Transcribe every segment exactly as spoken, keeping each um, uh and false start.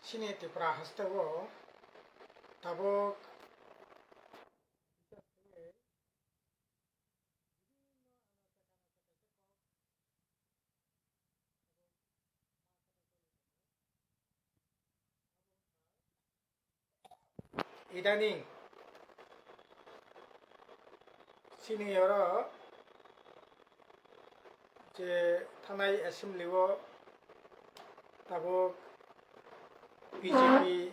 Chini Tripura hasteo tabuk idaning chini oro je thanai assembly o tabuk B J P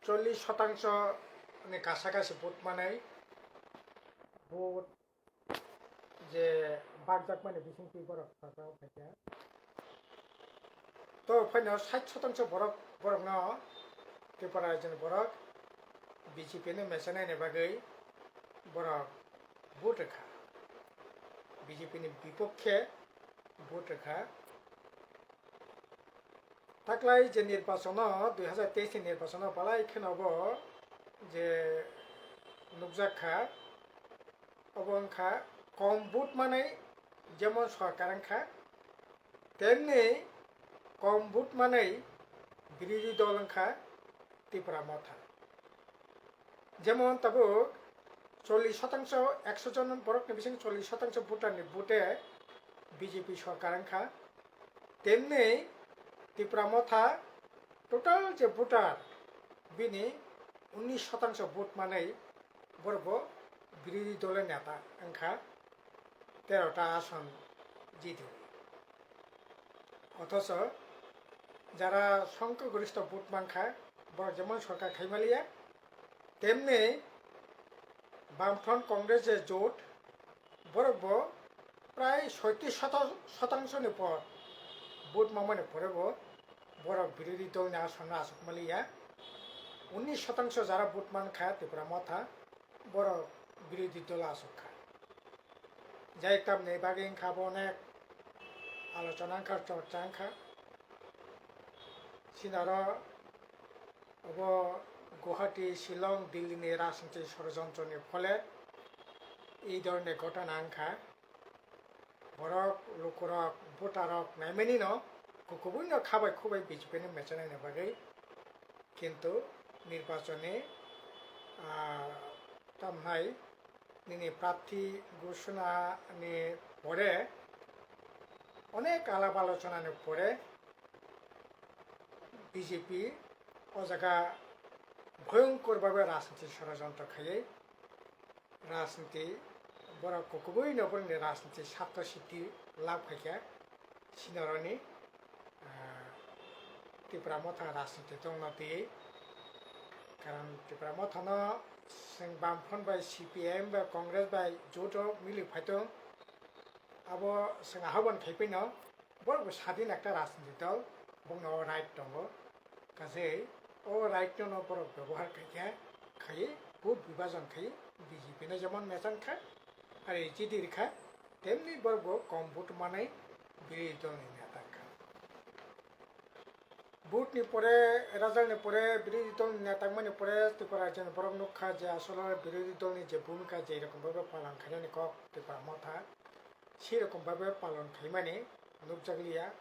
chollish shotangso ni kasa kasi vote manai, vote je bakjakmani bisingtwi borok sajak phaikha. To phaino sait shotangso borok, borokno Tripura rajyoni borok B J P no mechanaini bagwi borok vote rwkha, B J P ni bipokhe vote rwkha. Taklai je nirbachono, dui hazar teis ni nirbachono balai kheno bo je nukjak kha, obo wngkha kom vote manwi jemon sorkar wngkha, temni kom vote manwi birodhi dol wngkha Tipra Motha. Jemon tabuk chollish shotangso, ekso jon borokni bising chollish shotangso voter ni vote B J P sorkar wngkha. Temni Tipra Motha total je voter bini unnish shotangso vote manwi borok bo birodhi dolo neta wngkha, tero ta ason jidi. Othocho jara songkhogoristo vote mankha, borok jemon sorkar khaimaliya, temni Bamfront Congress je jot, borok bo prai soitrish shotangso ni por vote mamani pore bo borok birodhi dol ni ason no asok maliya. Unnish shotangso jara vote mankha Tipra Motha, borok birodhi dol asok kha. Jai tamni bagwi wngkha bo onek alochona wngkha, chorcha wngkha. Sinaro obo Guwahati, Shillong, Delhi ni rajniti sorojontro ni phole ei dhoroner ghotona wngkha. Borok, lukurok, voterrok naimani no kubui no khabai khubai B J P ni mechanaini bagwi. Kintu nirbachoni, ah, tamhai nini prarthi ghoshona ni pore, onek alap alochona ni pore B J P o jaga bhoyonkor bhabe rajniti sorojontro khaiwi rajniti, borok kubui no borokni rajniti sartho siddhi lab khaikha, sinoroni, ah, Tipra Motha rajniti tongna twi. Karon Tipra Motha no chwng Bamfront bai, C P I M bai, Congress bai joto mili phaitong, abo chwng ahobon khaiphai no, borok bo sadin ekta rajniti dol, bokno o right tongo. Kaje o right no borok byabohar khaikha, khai vote bibajon khai B J P no jemon mechang kha, ari jidi rikha, temni borok bo kom vote manai birodhi dol ni neta kha. Vote ni pore, result ni pore, birodhi dol ni neta mani pore Tripura rajyoni borok nukha je asole birodhi dol ni je bhumika je rokom bhabe palan khainani kok Tipra Motha, sei rokom bhabe palan khaimani nukjakliya.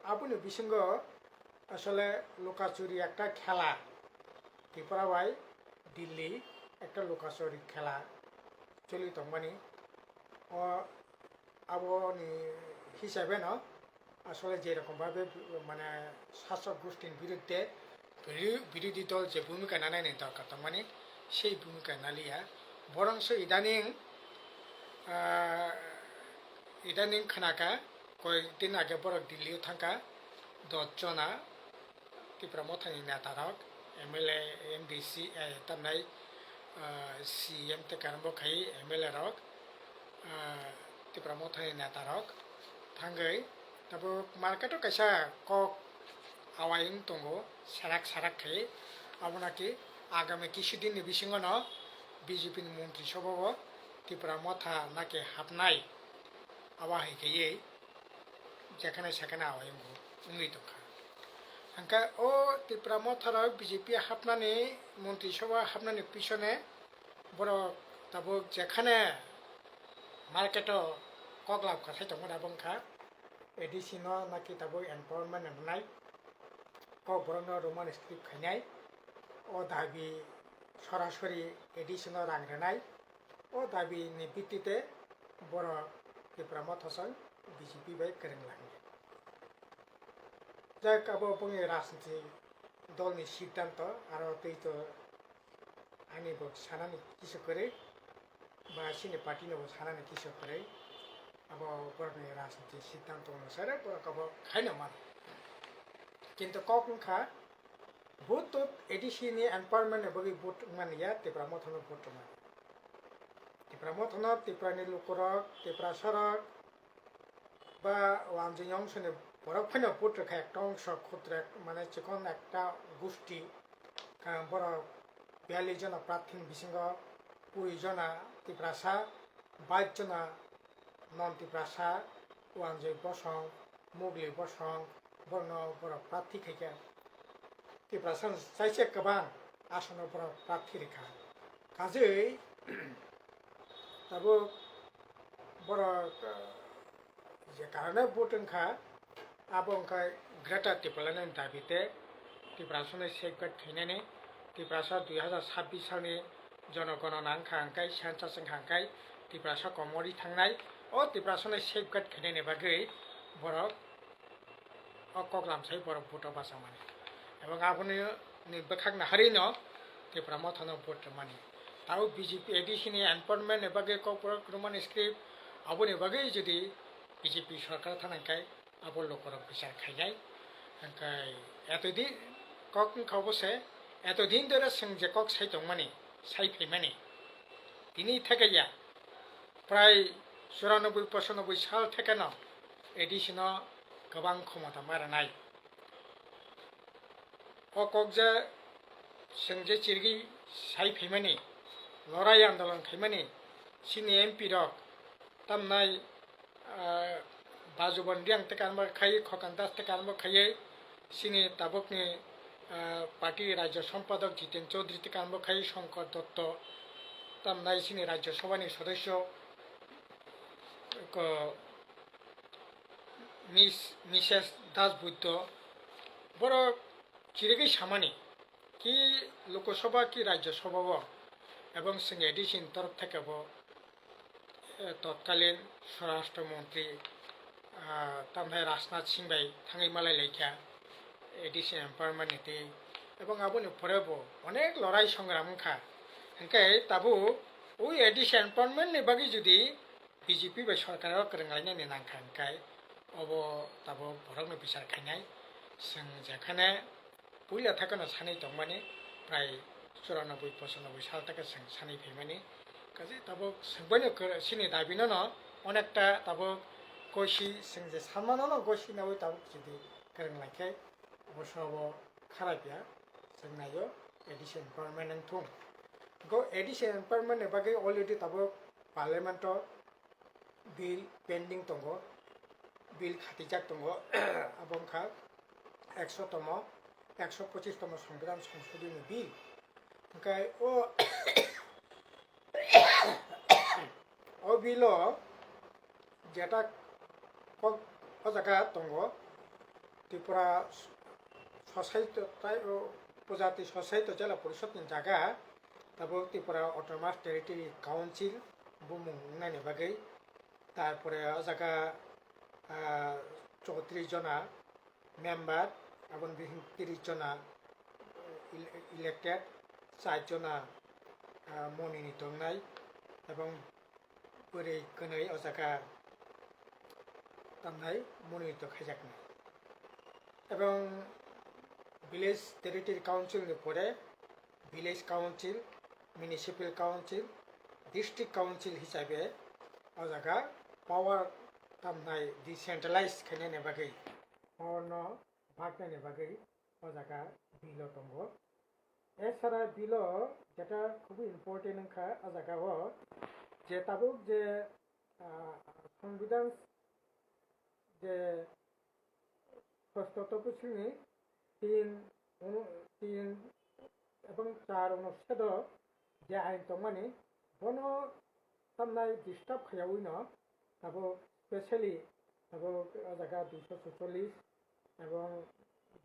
Aboni bisingo asole lukachuri ekta khela, Tripura bai Delhi ekta lukachuri khela choli tongmani. O aboni hisabe no asole je rokom bhabe mane sasok gosthini biruddhe biri-, birodhi dol je bhumika nanani dorkar tongmani, sei bhumika naliya. Borongso idaning, ah, idaning khnakha, koyekdin age borok Delhi o thangkha, dos jona Tipra Mothani netarok, M L A, M D C, eh, tamnai, ah, C M tei karon bo khai M L A rok, ah, Tipra Mothani netarok thangwi tabuk market o kaisa kok awai wng tongo, serak serak khe. Abo naki agami kisu din ni bisingo no B J P ni montri sobha o Tipra Motha naki hapnai, abo hai khe jekhane sekhane awai wngwi tongkha. Hwnkhe o Tipra Motha rok B J P hapnani, montri sobha hapnani pisone borok tabuk jekhane market o kok lab kwthai tongmani abo wngkha A D C no naki tabuk empowerment rwnai. Kokborokno Roman script khainai, o dabi sorasori A D C no rang rwnai, o dabi ni bittite borok Tipra Motha song B J P bai kwrwng langya. Jak abo bongni rajniti dolni siddhanto, aro tei to ani bo sanani kisa kwrwi, ba chini party no bo sanani kisa kwrwi, abo borokni rajniti siddhanto onusare borok abo khaino mano. Kintu kok wngkha, vote to A D C ni empowerment ni bagwi vote wngmani ya, Tipra Motha no vote rwmani. Tipra Motha no Tipra ni lukurok, Tiprasa rok, ba wanjui ongsoni borok phano vote rwkha ekta ongso khutrek, mane chikon ekta gusti, ah, borok biyallis jona prarthi ni bisingo kuri jona Tiprasa, bais jona non Tiprasa, wanjui bosong, mugli bosong, borokno borok prarthi khaikha. Tiprasa chaise kwbang asono borok prarthi rwkha. Kajui tabuk borok, ah, je karone vote wngkha, abo wngkha Greater Tipraland ni dabi tei Tiprasano safeguard khainani, Tiprasa dui hazar sabbish salni jonogonona wngkha hwnkhe, census wngkha hwnkhe Tiprasa komorwi thangnai, o Tiprasano safeguard khainani bagwi borok o kok lamsai borok vote o bachakmani. Ebong aboni ni bwkhak naharino Tipra Mothano vote rwmani. Tao B J P A D C ni empowerment ni bagwi kokborok rwmani script, aboni bagwi jodi B J P sorkar thanai khai abo lukurok bichar khainai. Hwnkhe etodin kok wngkha obo se, etodin dore chwng je kok sai tongmani, sai phaimani, tini thekaya. Prai churanobboi pochannobboi sal thekeno A D C no kwbang khomota ma rwnai. O kok je chwng je chirigwi sai phaimani, lorai andolon khaimani, chini M P rok tamnai, ah, Bajuban Riang tei kanbo khai, Khokan Das tei kanbo khai, chini tabukni, ah, party Rajya Sampadok Jiten Chaudhary tei kanbo khai, Shankar Dotto tamnai chini Rajya Sabhani sodosyo, ko, Miss, Missus Das Buddho, borok chirigwi samani ki Lok Sabha ki Rajya Sabha o, ebong chwng A D C ni torof theke bo, eh, totkalin Swarashtra Montri, ah, tamthai Rajnath Singh bai thangwi malai laikha A D C empowerment ni tei, ebong aboni pore bo onek lorai songram wngkha. Hwnkhe tabuk o A D C empowerment ni bagwi jodi B J P bai sorkar o kwrwng lainani nangkha hwnkhe, obo tabuk borokno bichar khainai. Chwng jekhane puila thakeno sanwi tongmani, prai churanobboi pochannobboi sal thake chwng sanwi phaimani. Kaje tabuk chwngbaino kwr-, chini dabino no onekta tabuk gosi, chwng je sanmano no gosi naui tabuk jodi kwrwng laikhe, obo sobo kharap ya, chwng naio A D C empowerment wngthung. Go A D C empowerment ni bagwi already tabuk parliament o bill pending tongo, bill khatijak tongo, abo wngkha ekso tomo, ekso pochis tomo Songbidan Songshodhoni bill. Hwnkhe o, o bill o jeta kok o jaga tongo, Tripura Society tai o Upojati Society Jela Porishod ni jaga, tabuk Tripura Autonomous Territory Council bumung wngnani bagwi. Tarpore o jaga, ah, chowtris jona member, aboni bising tris jona ele-, elected, char jona, ah, monini tongnai, ebong bwrwi kwnwi o jaga tamnai monini to khaijaknai. Ebong village territory council ni pore village council, municipal council, district council hisabe o jaga power tamnai decentralize khainani bagwi, power no bhag nani bagwi o jaga bill o tongo. Esara bill o jeta khubui important wngkha o jaga o, je tabuk je, ah, Songbidan je Sosto Toposini tin, unu-, tin ebong char onuchhedo je ain tongmani, bono tamnai disturb khayawino tabuk specially tabuk o jaga duiso suchollis ebong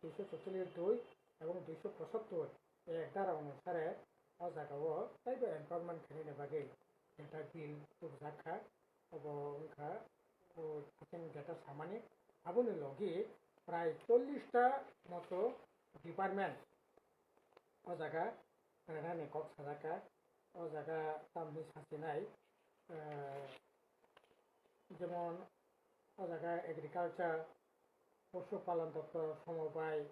duiso chorchollish dui ebong duiso pochattor ek dara onusare o jaga o taibo empowerment khainani bagwi jeta bill tubujak kha. Obo wngkha o thacheng jeta samani, aboni logi prai chollish ta moto department o jaga rwnani kok sajak kha. O jaga tamni sachinai, eh, jemon o jaga agriculture, posu palan doptor, somobai,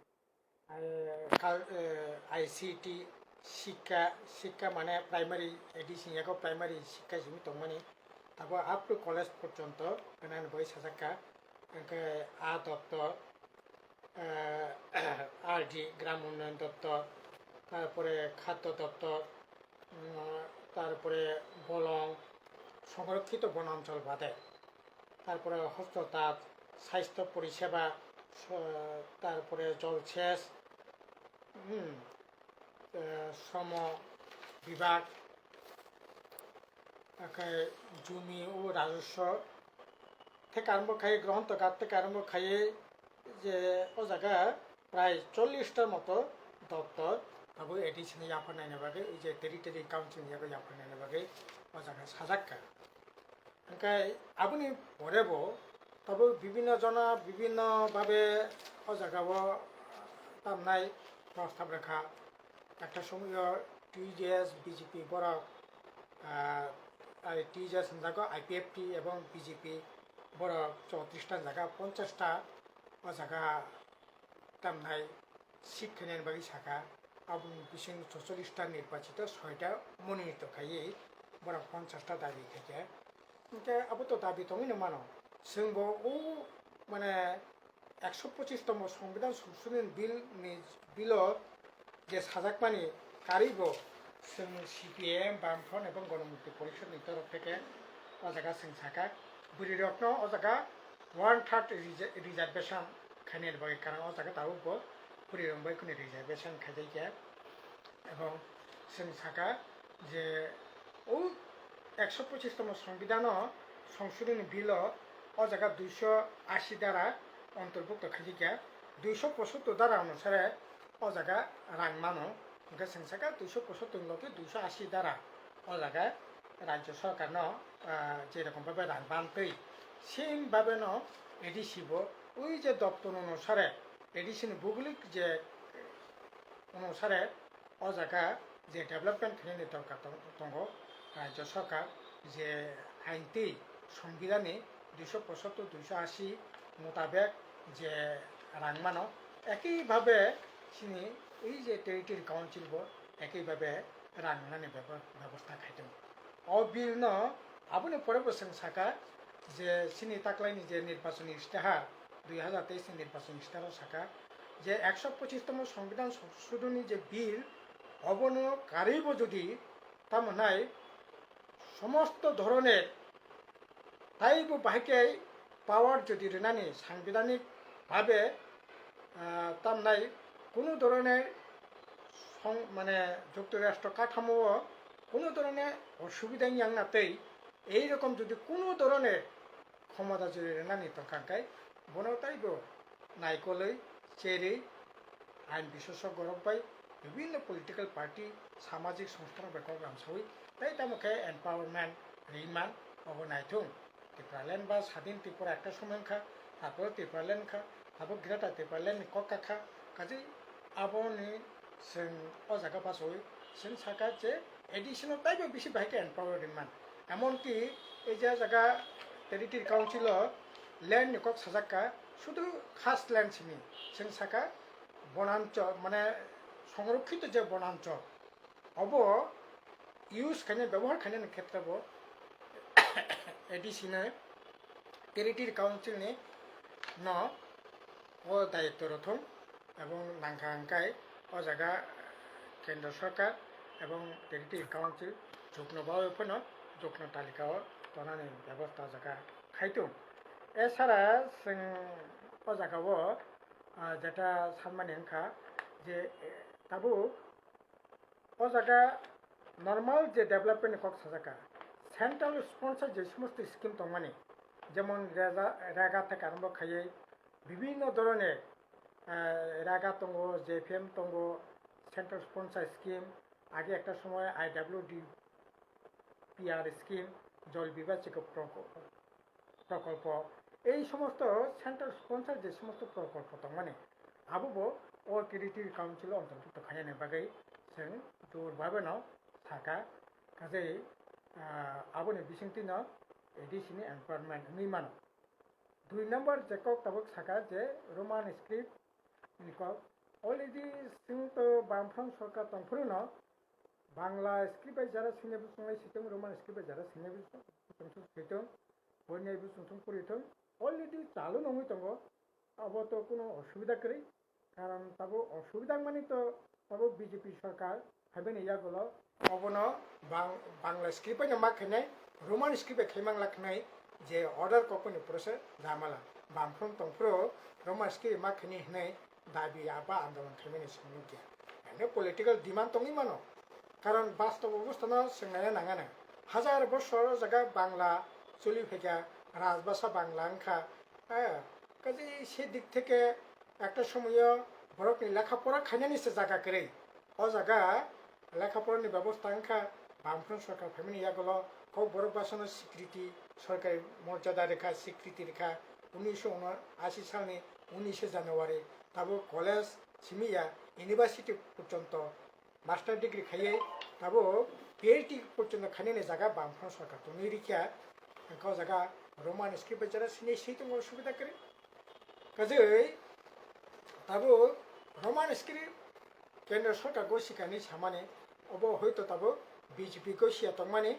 ai, kal-, eh, I C T, shikha, shikha mane primary, A D C ni yago primary shikha simi tongmani, tabo up to college porjonto gwnani bagwi sajak kha. Hwnkhe a doptor, eh, R D, Gram Unnayan Doptor, tarpore Khaddo Doptor, mm, tarpore Bolong, Songrokkito Bonanchol bade, tarpore Hostotap, Sasthyo Poriseba, so-, tarpore Jolsesh, hmm, eh, Shromo Bibhag, Akai jumi o rajaswa thek arombo khai grohon to gat thek arombo khai je o jaga prai chollish ta moto doptor abo A D C ni yaphar naina bagwi, je territory council ni yago yaphar naina bagwi o jaga sajak kha. Hwnkhe aboni pore bo tabo bibhinno jona bibhinno bhabe o jaga o tamnai prostab rwkha. Ekta somoyo T J S, B J P borok, ah, ai T J S hinjago I P F T ebong B J P borok chowtrish ta jaga, ponchash ta o jaga tamnai seat khainani bagwi sakha. Aboni bising chorchollish ta nirbachito, soita mononito khaiwi borok ponchash ta dabi khaikha. Hwnkhe abo to dabi tongwino mano. Chwngbo o, mane, ekso pochis tomo Songbidan Songshodhoni Bill ni, Bill o je sajakmani karwi bo chwng C P I M, Bamfront ebong Ganamukti Porishod ni torof theke o jaga chwng sakha, bwrwi rokno o jaga one third reser-, reservation khainani bagwi, karon o jaga tabuk bo bwrwi rok bai kunu reservation khaijak ya. Ebong chwng sakha je o ekso pochis tomo Songbidan o Songshodhoni Bill o o jaga duiso ashi dara ontorbukto khaijak ya, duiso pochattor dara onusare o jaga rang mano. Hwnkhe chwng sakha duiso pochattor ni logi duiso ashi dara o jaga rajyo sorkar no, ah, je rokom bhabe rang bantwi same bhabe no A D C bo ui je doptor onusare A D C ni bugulik je onusare o jaga je development khainani dorkar tong-, tongo, rajyo sorkar je ain twi Songbidan ni duiso pochattor, duiso ashi mutabek je rang mano, ekibhabe chini ui je territory council bo ekibhabe rang wngnani bebo-, bebosta khai tongo. O bill no aboni pore bo chwng sakha je chini taklaini je nirbachoni istihar, dui hazar teis ni nirbachoni istihar o sakha je ekso pochis tomo Songbidan Songshodhoni je bill, obono karwi bo jodi tamo hwnai somosto dhoroner taibo bahai khe power jodi rwnani sangbidhanik bhabe, ah, tamnai kunu dhoroner song-, mane, juktorashtra kathamo o kunu dhoroner osubidha wngya wngna tei ei rokom jodi kunu dhoroner khomota jodi rwnani tongkha hwnkhe bono taibo naikolwi cherwi ain bisesogorok bai bibhinno political party, samajik songstha rok bai kok lamsawi tei tamo khe empowerment rwimani obo naithung. Tipraland ba Sadin Tripura ekta somoy wngkha, tarpore Tipraland wngkha, abo Greater Tipraland ni kok kakha, kaje aboni chwng o jaga bachawi chwng sakha je A D C no taibo bisi bahai khe empower rwimani. Emonki ei je jaga Territory Council o land ni kok sajak kha, sudu khas land simi, chwng sakha bonanchal, mane, songrokhito je bonanchal, obo use khainai, byabohar khainani khetre bo A D C ni, Territory Council ni no o dayitto rw thung, ebong nangkha hwnkhe o jaga Kendra Sorkar ebong Territory Council jukno bawi phano jukno talika o tonani byabosta o jaga khai tung. Esara chwng o jaga o, ah, jeta sanmani wngkha je, eh, tabuk o jaga normal je development ni kok sajak kha, central sponsor je somosto scheme tongmani, jemon rega, rega theke arombo khaiwi bibhinno dhoroner, eh, raga tongo, J P M tongo, central sponsor scheme, age ekta somoy I W D P R scheme, jol bibachika proko-, prokolpo, ei somosto central sponsor je somosto prokolpo tongmani, abobo o Territory Council o ontorbhukto khainani bagwi chwng jor bhabeno sakha, kaje, ah, aboni bisingtwino A D C ni empowerment wngwi mano. Dui number je kok tabuk sakha je Roman script ni kok. Already chwng to Bamfront sorkar tongphuru no Bangla script bai jara sini bo chunglai sitong, Roman script bai jara sini bo chunglai sitong, boinai bo chungthung puri thung. Already chalu nongwi tongo, abo to kuno osubida kwrwi. Karon tabuk osubida mani to tabuk B J P sorkar phaibani yagulo obono Bang-, Bangla script bai ma khainai, Roman script bai khaimang lakhnai je order kokoni process jamala. Bamfront tongphuru Roman script ma khaini hinwi dabi aba andolon khaimani simi nukya. Ene political demand tongwi mano. Karon bastob obostano swngnai nangana. Hajar bosor o jaga Bangla choli phaikha, rajbasa Bangla wngkha. Eh, kaje se dik theke ekta somoyo borokni lekha pora khainani se jaga kwrwi. O jaga lekha porani bebosta wngkha, Bamfront sorkar phaimani yagulo kok borok basano sikriti, sorkari morjada rikha, sikriti rikha, unnisho unashi salni unnishe January, tabuk college simi ya, university porjonto master degree khaiwi tabuk P H D porjonto khainani jaga Bamfront sorkar tongwi rikha, wngkha o jaga Roman script bai jara sini swi tongo subida kwrwi. Kajwi tabuk Roman script kendra sorkar go sikani samani obo hoito tabuk B J P go siya tongmani,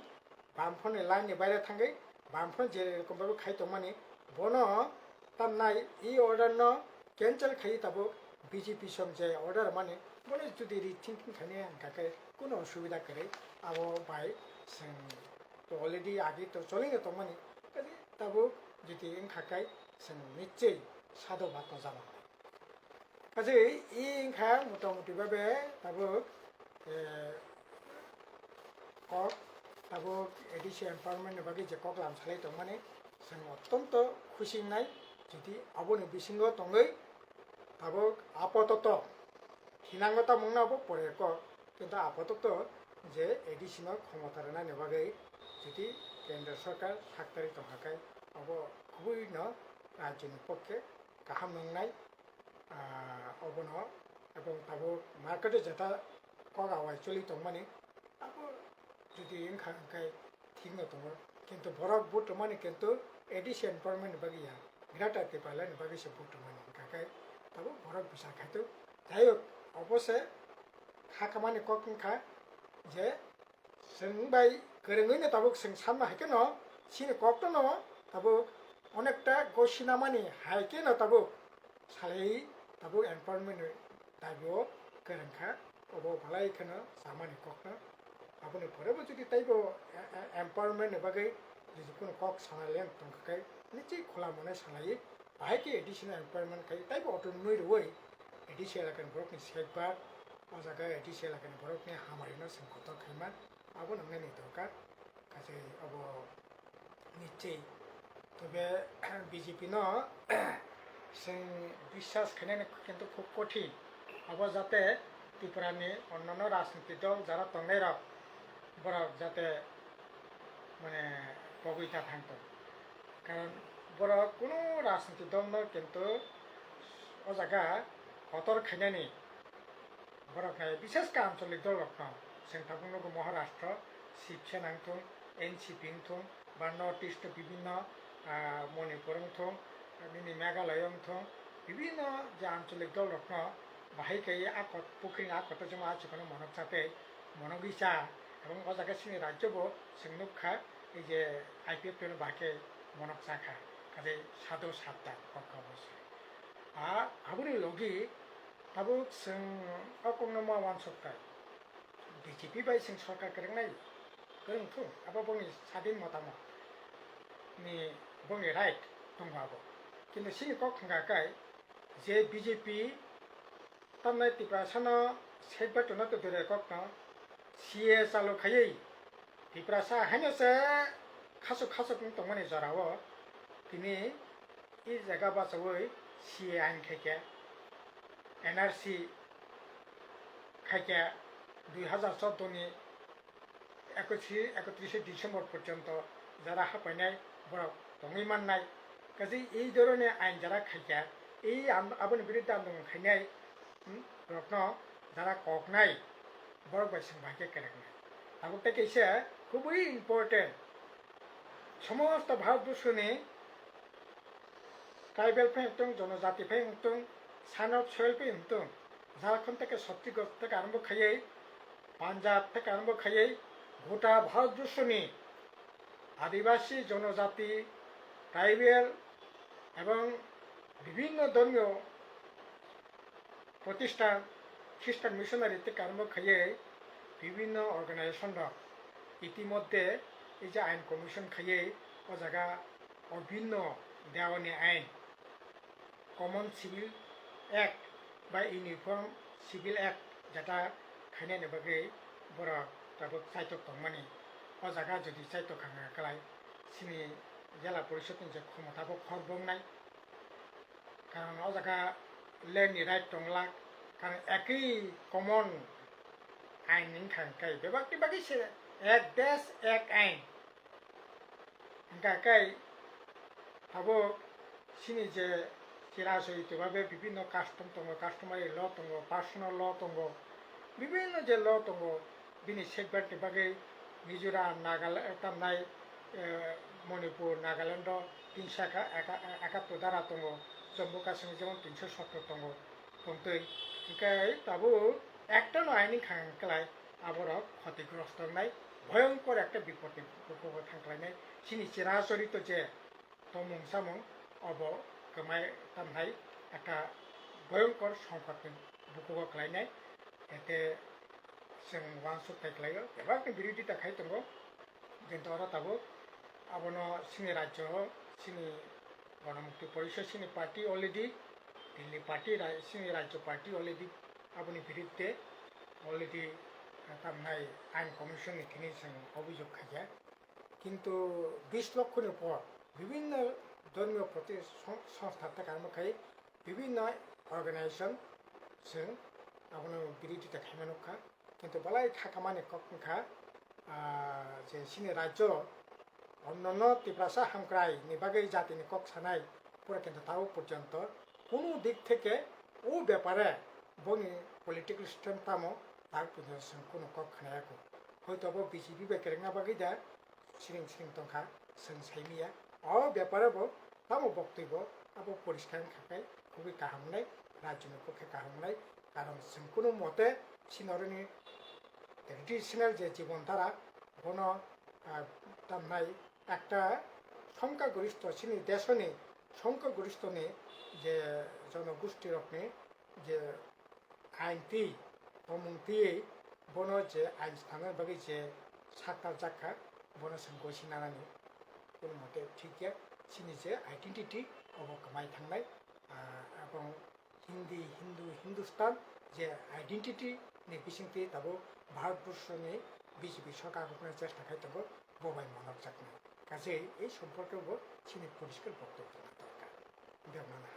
Bamfront ni line ni baire thangwi Bamfront je rokom bai khai tongmani, bono tamnai e order no cancel khai tabuk B J P som je order mani, bono jodi rethinking khaini hwnkha khe kuno osubida kwrwi, abo bai chwng to already agi to cholino tongmani, kajwi tabuk jodi wngkha khe chwng nichoi sado bato jama. Kaje i wngkha motamuti babe tabuk, eh, kok tabuk A D C empowerment ni bagwi je kok lam salai tongmani, chwng ottonto khusi wngnai, jodi aboni bisingo tongwi tabuk apototo hinango tamungno abo pore kok, kintu apototo je A D C no khomota rwnani bagwi jodi kendra sorkar saktari tongkha khe abo kubui no rajyoni pokhe kaham wngnai, ah, obono, ebong tabuk market o jeta kok awai choli tongmani, abo jodi wngkha hwnkhe thikno tongo, kintu borok vote rwmani kintu A D C empowerment ni bagwi ya, Greater Tipraland ni bagwi se vote rwmani, hwnkha khe tabuk borok bichar khai tongo. Jai hok, obo se kha kamani kok wngkha je, chwng bai kwrwngwi no tabuk chwng sanma hai kheno, chini kok no tabuk onekta gosinamani hai kheno tabuk salai tabuk empowerment ni dabi o kwrwng kha, obo belai kheno samani kok no. Aboni pore bo jodi taibo e-, e-, empowerment ni bagwi jodi kunu kok sana leng tongkha khe, nichoi khula mone salai. Bahai khe additional empowerment khai taibo autonomy rwui A D C elakani borokni sekbar, o jaga A D C elakani borokni hamari no chwng kotor khaima, abo nangnaini dorkar, kaisa abo nichoi. Tobe B J P no chwng biswas khainani kintu khub kothin, abo jate Tripura ni onnano rajniti dol jara tongnai rok, borok jate mane pogwi ta thang tong. Karon borok kunu rajniti dol no kintu o jaga kotor khainani borok nai, bishesh khe ancholik dol rok no, chwng tabuk nugo Maharashtra, Shiv Sena wngthung, N C P wngthung, ba North East bibhinno, ah, Manipur wngthung, nini Meghalaya wngthung, bibhinno je ancholik dol rok no bahai khe a kot, pukhri ni a kotor joma a chikon monok cha tei monogwi cha, ebong o jaga chini rajyo bo chwng nukha, ei je I P F T no bahai khe monok cha kha, kaje sado satta kokka bo se. A, aboni logi tabuk chwng o kokno ma uansuk kha, B J P bai chwng sorkar kwrwngnai, kwrwng thung, abo bongni sadin motamot ni bongni right tongo abo. Kintu chini kok thangka kai je B J P tamnai Tiprasa no side bai tongna to dure kok no C A A chalu khaiwi Tiprasa haino se khasuk khasuk wng tongmani jora o tini e jaga bachaui C A A ain khaikha. N R C khaikha dui hazar chordo ni ekotri-, ekotrishe December porjonto jara hapainai borok tongwi mannai. Kaje ei dhoroner ain jara khaikha, ei an-, aboni biruddhe andolon khainai, hmm, rokno jara koknai, borok bai chwng bahai khe kereknai. Tabuk tei kaisa khubui important, somosto Bharatborsho ni tribal phai wngtong, jonojati phai wngtong, son of soil phai wngtong, Jharkhand theke Chhattisgarh theke arombo khaiwi, Punjab theke arombo khaiwi, gota Bharatborsho ni adibasi, jonojati, tribal ebong bibhinno dhormiyo protisthan, Christian missionary theke arombo khaiwi bibhinno organization rok itimodhye ei je ain commission khaiwi o jaga o bibhinno dewani ain, Common Civil Act bai Uniform Civil Act jeta khainani bagwi borok tabuk chaitok tongmani. O jaga jodi chaitok kha wngkha kwlai, chini Jela Porishod ni je khomota bo khorbo wngnai. Karon o jaga land ni right tongla, karon ekwi common ain wngkha, hwnkhe bebakni bagwi se ek desh ek ain. Hwnkha khe tabuk chini je cheraso itwbabe bibhinno custom tongo, customary law tongo, personal law tongo, bibhinno je law tongo, bini segment ni bagwi Mizoram, Nagaland, tamnai, eh, Manipur, Nagaland o tinso eka-, eka-, ekattor dhara tongo, Jammu Kashmir jemon tinso sottor tongo, tongtwi. Hwnkhe tabuk ekta no aini khang kwlai aborok khotigrosto wngnai, bhoyongkor ekta bipod ni bukugo thang kwlainai. Chini cheraso rito je tomung samung obo kwmai tamhai ekta bhoyongkor songkot ni bukugo kwlainai. Ete chwng uansuk thai kwlaio, bebak ni birodita khai tongo, kintu oro tabuk abono chini rajyo o chini Ganamukti Porishod chini party already, Delhi party, ra-, chini rajyo party already aboni biruddhe already, eh, tamnai ain commission ni thini chwng obhijog khaikha. Kintu bis lokho ni por bibhinno dhormiyo proti-, song-, songstha theke armo khai bibhinno organization chwng abono birodita khaima nukha. Kintu belai kha kamani kok wngkha, ah, je chini rajyo onnono Tiprasa hamkrai ni bagwi jatini kok sanai pura kintu tabuk porjonto kunu dik theke o bepare boni political stand tamo tabuk porjonto chwng kunu kok khnayakho. Hoito bo B J P bai kwrwngna bagwi da siring siring tongkha, chwng saimanya. O bepare bo tamo boktwi bo abo poriskar wngkha khe khubui kaham wngnai, rajyoni pokhe kaham wngnai. Karon chwng kunu mote chini oroni traditional je jibon dhara bono, ah, tamnai ekta songkhagoristo chini desoni songkhagoristo ni je jonogosti rokni je ain twi, tomung twi bono je ain swnamnani bagwi je sakta jakha, bono chwng gosi nanani kunu mote thik ya. Chini je identity obo kwmai thangnai, ah, ebong Hindi, Hindu, Hindustan je identity ni bisingtwi tabuk Bharatborsho ni B J P sorkar roknai chesta khai tongo, bo bai monok jaknai. Kaje ei somporke bo chini poriskar boktobyo rwna dorkar. Bebak nana